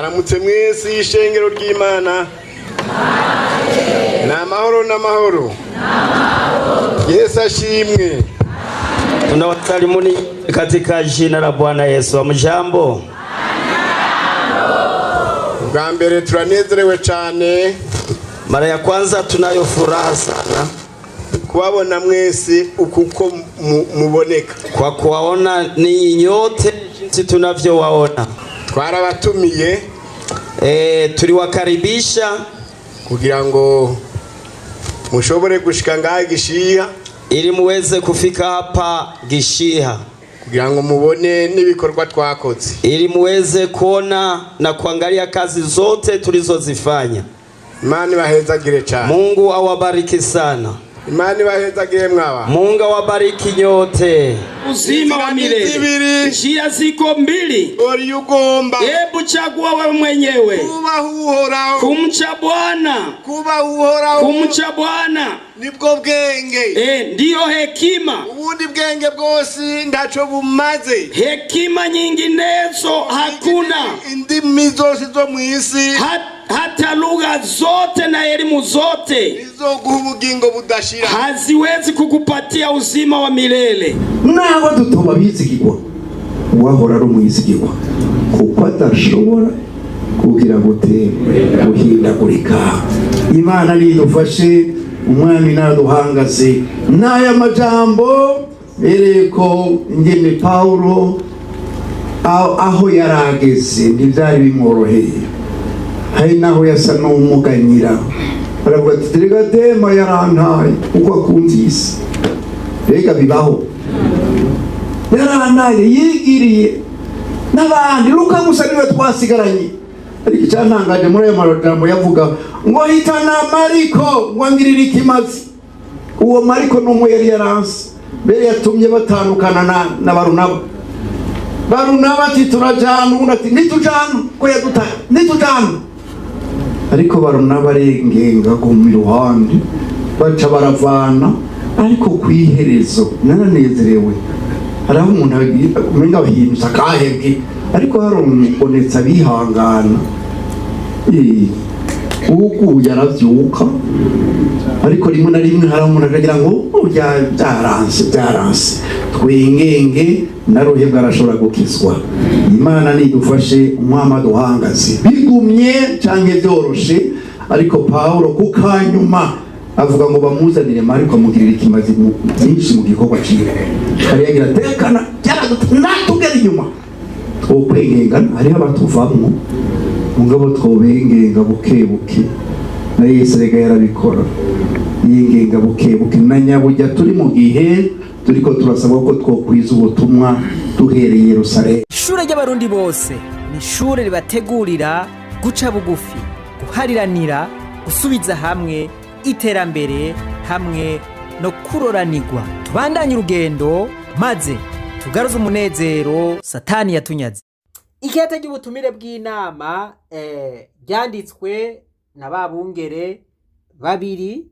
Mwaramutse mwese ishengero ry'Imana. Ni amahoro n'amahoro. Yesu ashimwe. Tunawasalimuni katika jina la Bwana Yesu. Hamjambo? Bwa mbere turanezerewe cyane Mara ya kwanza tunayo furaha sana kubabona mwese uko muboneka. Kwa kuwaona ninyi nyote jinsi tunavyowaona. Twarabatumiye Tuliwakaribisha kugira ngo mushobore gushika ngaha Gishiha ili muweze kufika hapa Gishiha kugira ngo mubone n'ibikorwa twakoze. Ili muweze kuona na kuangalia kazi zote tulizozifanya. Imana ibahezagire cyane. Mungu awabariki sana. Imana ibahezagire mwaba. Mungu awabariki nyote. Uzima wa milele. Zibiri. Njia ziko mbili, Ori ugomba hebu chagua wewe mwenyewe kubaha Uhoraho. Kumcha Bwana, Kubaha Uhoraho kumcha Bwana nibwo bwenge. Ndiyo hekima. Ubundi bwenge bwose ntaco bumaze. Hekima nyinginezo hakuna, Indimi zose zo mu isi hata lugha zote na elimu zote zizoguha ubugingo budashira. Haziwezi kukupatia uzima wa milele. Naho tutoba abizigirwa, uwahora ari umwizigirwa kuko adashobora kugira ngo te guhindagurika. Imana nidufashe, Umwami naduhangaze n'aya majambo bereye ko ingene Pawulo aho yarageze ntibyari bimworoheye, hari naho yasa n'umuganyira, baravuga ati: "Erega Dema yarantaye kuko akunze isi." Mbega bibaho? Yarantaye yigiriye n'abandi, Luka gusa niwe twasigaranye. Ariko icyantangaje muri ayo majambo, yavuga ngo hitana Mariko ngo angirire ikimazi. Uwo Mariko n'umwe yari yaranse mbere, yatumye batandukana na Barunaba. Barunaba ati: "Turajana," undi ati: "Ntitujana ko yadutaye, ntitujana." Ariko Barunaba arengenga aguma iruhande, baca baravana. Ariko ku iherezo naranezerewe. Hari aho umuntu umenga ahimbye akahebwe, ariko harabonetse abihangana. Uguye aravyuka, ariko rimwe na rimwe hari umuntu akagira ngo: "Oh, byaranse, byaranse." Twingenge na Ruhebwa arashobora gukizwa. Imana nidufashe, Umwami aduhangaze, bigumye canke byoroshe. Ariko Pawulo ku kanyuma avuga ngo bamuzanire Mariko, amugirira ikimazi byinshi mu gikorwa ciwe. Hari yagira tekana natugera inyuma twokwengengana, hariho abatuvamwo, mugabo twobengenga buke buke. Na Yesu rega yarabikora, yingenga buke buke. Na nyabujya turi mu gihe turiko turasabwa ko twokwiza ubutumwa duhereye Yerusalemu. Ishure ry'Abarundi bose ni ishure ribategurira guca bugufi, guhariranira, gusubiza hamwe, iterambere hamwe no kuroranirwa. Tubandanye urugendo maze tugaruze umunezero Satani yatunyaze. Ikete ry'ubutumire bw'inama ryanditswe na ba bungere babiri,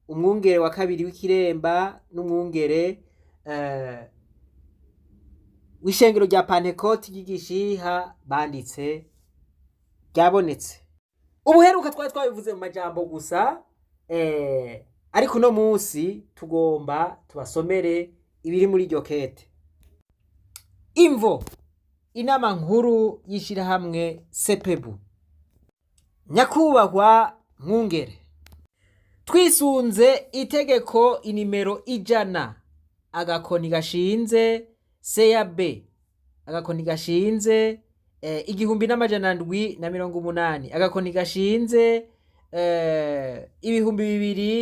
umwungere wa kabiri w'Ikiremba n'umwungere w'ishengero rya Pantekoti ry'Igishiha banditse, ryabonetse. Ubuheruka twari twabivuze mu majambo gusa, ariko uno munsi tugomba tubasomere ibiri muri iryo kete. Imvo: inama nkuru y'ishirahamwe Sepebu. Nyakubahwa mwungere, twisunze itegeko inimero 100-CAB-, 1780-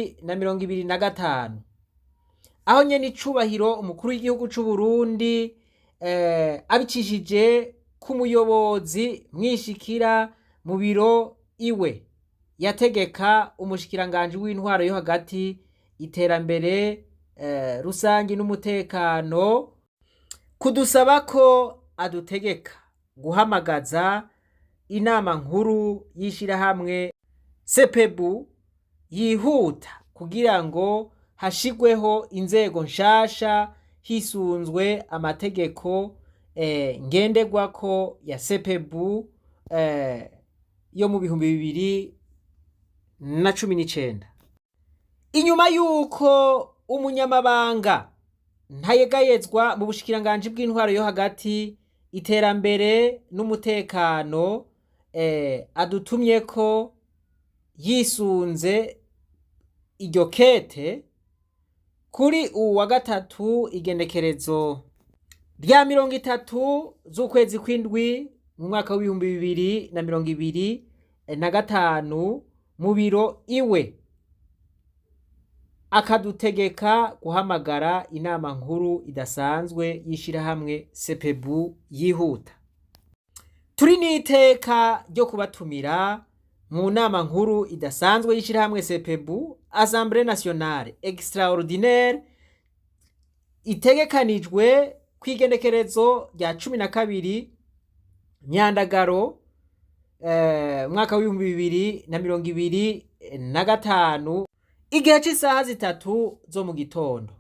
2025, aho nyene icubahiro umukuru w'igihugu c'u Burundi abicishije ku muyobozi mwishikira mu biro iwe yategeka umushikiranganji w'intwaro yo hagati, iterambere rusangi n'umutekano kudusaba ko adutegeka guhamagaza inama nkuru y'ishirahamwe Sepebu yihuta kugira ngo hashigweho inzego nshasha hisunzwe amategeko ngenderwako ya Sepebu. yo mu 2019. Inyuma y'uko umunyamabanga ntayegayezwa mu bushikiranganji bw'intwaro yo hagati, iterambere n'umutekano adutumye ko yisunze iryo kete kuri uwu wa gatatu, igenekerezo rya 30 z'ukwezi kw'indwi mu mwaka w'2025, mu biro iwe, akadutegeka guhamagara inama nkuru idasanzwe y'ishirahamwe Sepebu yihuta, turi n'iteka ryo kubatumira mu nama nkuru idasanzwe y'ishirahamwe Sepebu, Assemblée Nationale Extraordinaire, itegekanijwe kw'igenekerezo rya 12 Myandagaro umwaka w'2025, igihe c'isaha 3 zo mu gitondo.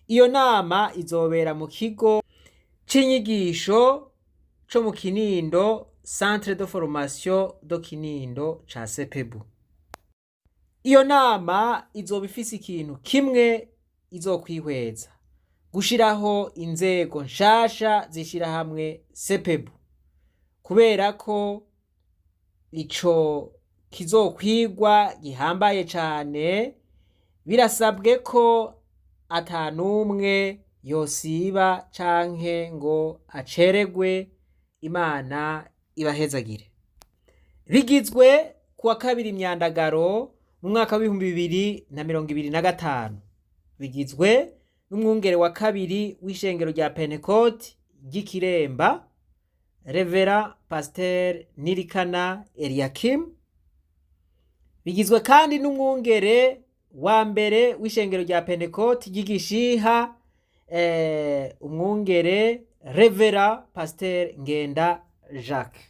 Iyo nama izobera mu kigo c'inyigisho co mu Kinindo, Centre de Formation de Kinindo ca Sepebu. Iyo nama izoba ifise ikintu kimwe izokwihweza: gushiraho inzego nshasha z'ishirahamwe Sepebu. Kubera ko ico kizokwigwa gihambaye cane, birasabwe ko atanumwe yosiba canke ngo acererwe. Imana ibahezagire. Bigizwe kuwa kabiri Imyandagaro mu mwaka w'2025, bigizwe n'umwungere wa kabiri w'ishengero rya Pentekoti ry'Ikiremba, Reverend Pasteur Nirikana Eliakim. Bigizwe kandi n'umwungere wa mbere w'ishengero rya Pentekoti ry'Igishiha, umwungere Reverend Pasteur Ngenda Jacques.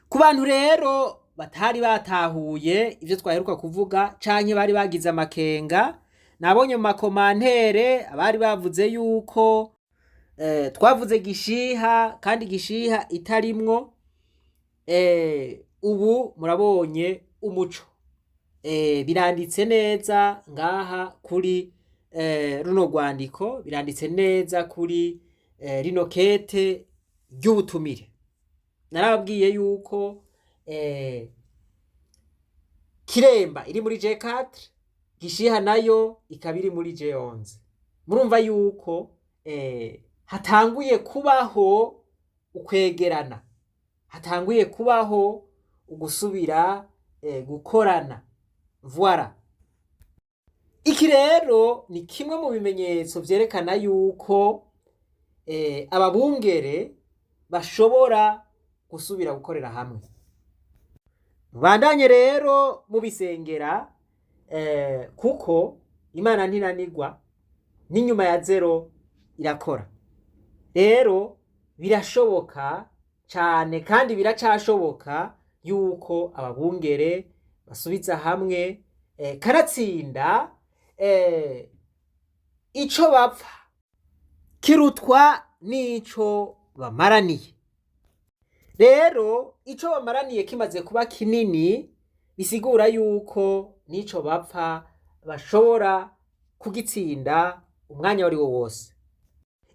Ku bantu rero batari batahuye ivyo twaheruka kuvuga canke bari bagize amakenga, nabonye mu ma commentaires abari bavuze yuko twavuze Gishiha kandi Gishiha itarimwo. Ubu murabonye umuco. Biranditse neza ngaha kuri runo rwandiko, biranditse neza kuri rino kete ry'ubutumire. Narababwiye yuko Kiremba iri muri J4, Gishiha nayo ikaba iri muri J11. Murumva yuko hatanguye kubaho ukwegerana, hatanguye kubaho ugusubira gukorana. Voilà. Iki rero ni kimwe mu bimenyetso vyerekana yuko ababungere bashobora gusubira gukorera hamwe. Mubandanye rero mubisengera, kuko Imana ntinanirwa, n'inyuma ya zero irakora. Rero birashoboka cane kandi biracashoboka yuko ababungere basubiza hamwe, kanatsinda ico bapfa kirutwa n'ico bamaraniye. Rero ico bamaraniye kimaze kuba kinini, bisigura yuko n'ico bapfa bashobora kugitsinda umwanya wari wo wose.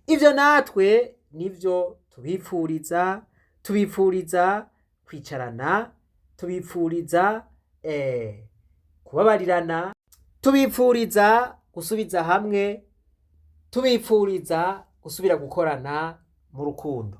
Ivyo natwe nivyo tubipfuriza. Tubipfuriza kwicarana, tubipfuriza kubabarirana, tubipfuriza gusubiza hamwe, tubipfuriza gusubira gukorana mu rukundo.